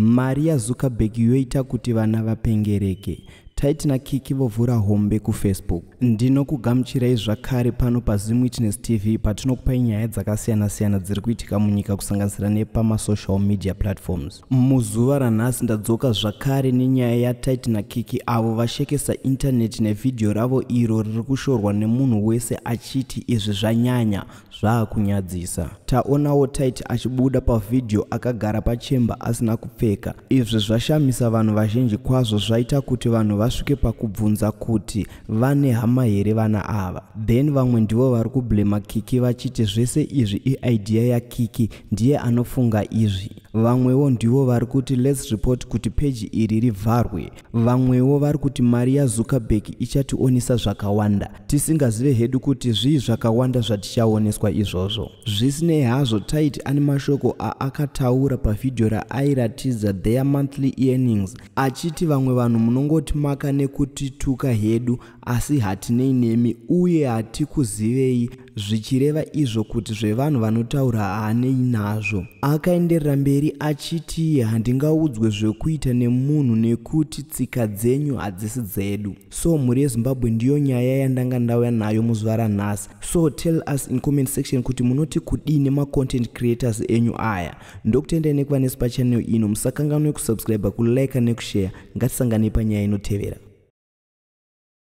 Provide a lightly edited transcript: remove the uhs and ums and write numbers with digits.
Mari yaZuckerberg yoita kuti vana vapengereke. Tytie naKiki vovhura hombe kuFacebook. Ndinokugamuchirai zvakare pano paZimwitness TV, patinokupai nyaya dzakasiyana-siyana dziri kuitika munyika, kusanganisira nepamasocial media platforms. Muzuva ranhasi ndadzoka zvakare nenyaya yaTytie naKiki, avo vashekesa intaneti nevhidhiyo ravo iro riri kushorwa nemunhu wese achiti izvi zvanyanya, zvaakunyadzisa. Taonawo Tytie achibuda pavhidhiyo akagara pachemba asina kupfeka. Izvi zvashamisa vanhu vazhinji kwazvo, zvaita kuti vanhu vasvike pakubvunza kuti vane hama here vana ava. Then vamwe ndivo vari kublema Kiki vachiti zvese izvi iidea yaKiki, ndiye anofunga izvi. Vamwewo ndivo vari kuti let's report kuti peji iri rivharwe. Vamwewo vari kuti mari yaZuckerberg ichationesa zvakawanda, tisingazive hedu kuti zvii zvakawanda zvatichaoneswa izvozvo. Zvisinei hazvo, Tytie ane mashoko aakataura pavhidhiyo raairatidza their monthly earnings, achiti vamwe vanhu munongoti maka nekutituka hedu, asi hatinei nemi uye hatikuzivei, zvichireva izvo kuti zvevanhu vanotaura haanei nazvo. Akaenderera mberi achiti handingaudzwe zvekuita nemunhu nekuti tsika dzenyu hadzisi dzedu. So mhuri yeZimbabwe, ndiyo nyaya yandanga ndauya nayo muzuva ranhasi. So tell us in comment section kuti munoti kudii nemacontent creators enyu aya. Ndokutendai nekuva nesu pachannel ino. Musakanganwe kusubscribe, kulike nekushare. Ngatisanganei panyaya inotevera.